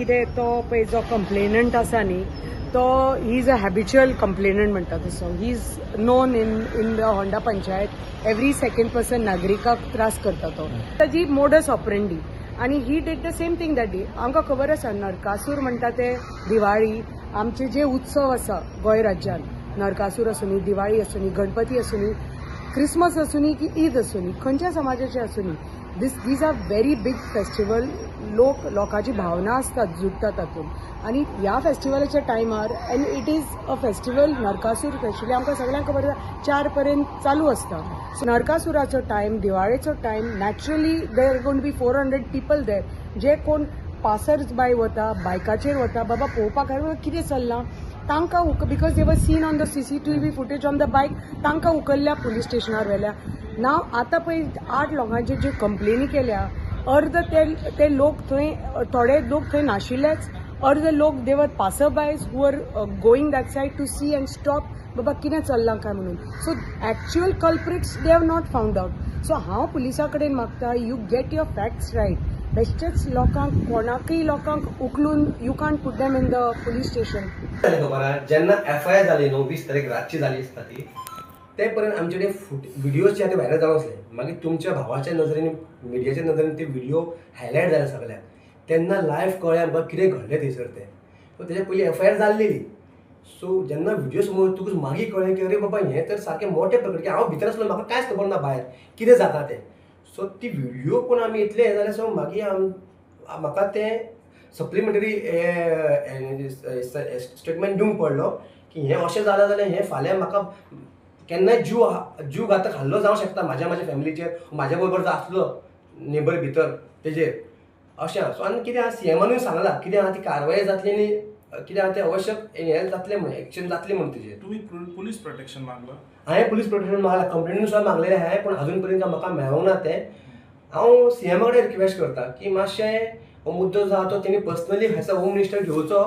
कितें, तो पळय जो कंप्लेनंट आसा न्ही, तो he is a habitual complainant म्हणटा तसो. He is known in the Honda panchayat. Every second person नागरिकाक त्रास करता तो. ताजी मोडस ऑपरेंडी आनी he did the same thing that day. आमकां खबर आसा, नरकासूर म्हणटा ते दिवाळी, आमचे जे उत्सव आसा गोंय राज्यान, नरकासूर आसूनी, दिवाळी आसूनी, गणपती आसूनी, क्रिसमस आसूनी की ईद आसूनी, खंयच्या समाजाचे आसूनी, these are very big festival. लोक, लोकांची भावना आसतात, जुडटा तातूंत. आनी ह्या फेस्टिवलाच्या टायमार, and it is a festival, Narakasura festival, आमकां सगळ्यांक खबर आसा, 4 पर्यंत चालू आसता. सो नरकासुराचो टायम, दिवाळेचो time, naturally there gonna be 400 people there. जे कोण पासर्स बाय वता, बायकाचेर वता, बाबा पळोवपाक खातीर कितें चल्लां, तांकां, because they were seen on the CCTV footage on the bike, तांकां उखल्ल्या, पुलीस स्टेशनार व्हेल्या. नाव आतां पळय आठ लोकांचे ज्यो कंप्लेनी केल्या, अर्द ते ते लोक थंय, थोडे लोक थंय नाशिल्लेच, अर्द लोक they were passerbys who are going that side to see and stop, बाबा कितें चल्लां काय म्हणून. So actual culprits they have not found out. So हांव पुलिसा कडेन मागता, you get your facts right. बेश्टेच लोकांक, कोणाकय लोकांक उखलून you can't put them in the police station. जालें खबर आहा, जेन्ना एफआयआर जाली न्हू, 20 तारीख रातची जाली आसता ती, ते पर्यंत आमचे कडेन फुट व्हिडियोज जे आहा ते व्हायरल जावन आसले. मागीर तुमच्या भावाच्या नजरेन, मिडियाच्या नजरेन ते व्हिडिओ हायलायट जाले सगळ्याक. तेन्ना लायव्ह कळ्ळें आमकां कितें घडलें थंयसर तें. सो तेच्या पयलीं एफआयआर जाल्लेली. सो जेन्ना व्हिडिओ समोर तुका मागीर कळ्ळें की अरे बाबा, हें तर सारकें मोटें प्रकरण, की हांव भितर आसलो, म्हाका कांयच खबर ना भायर कितें जाता तें. सो ती व्हिडिओ पळोवन आमी इतलें हें जालें. सो मागीर म्हाका तें सप्लिमेंटरी स्टेटमेंट दिवंक पडलो की हें अशें जालें जाल्यार हें फाल्यां म्हाका केन्नाय जीव घातक हल्लो जावंक शकता म्हाज्या, म्हाज्या फॅमिलीचेर, म्हाज्या बरोबर जो आसलो नेबर भितर तेजेर, अशें आहा. सो आनी कितें आहा, सीएमानूय सांगलां कितें आहा, ती कारवाय जातली आनी कितें आहा तें आवश्यक हें जातलें म्हणून, एक्शन जातली म्हणून तेजेर. तुम्ही पुलीस प्रोटेक्शन मागलं? हांवें पुलीस प्रोटेक्शन मागला, कंप्लेनूय सुद्दां मागलेलें हांवें, पूण अजून पर्यंत म्हाका मेळोंक ना तें. हांव सीएमा कडेन रिक्वेस्ट करता की मातशें हो मुद्दो जो आहा तो तेणी personally as a home minister घेवचो.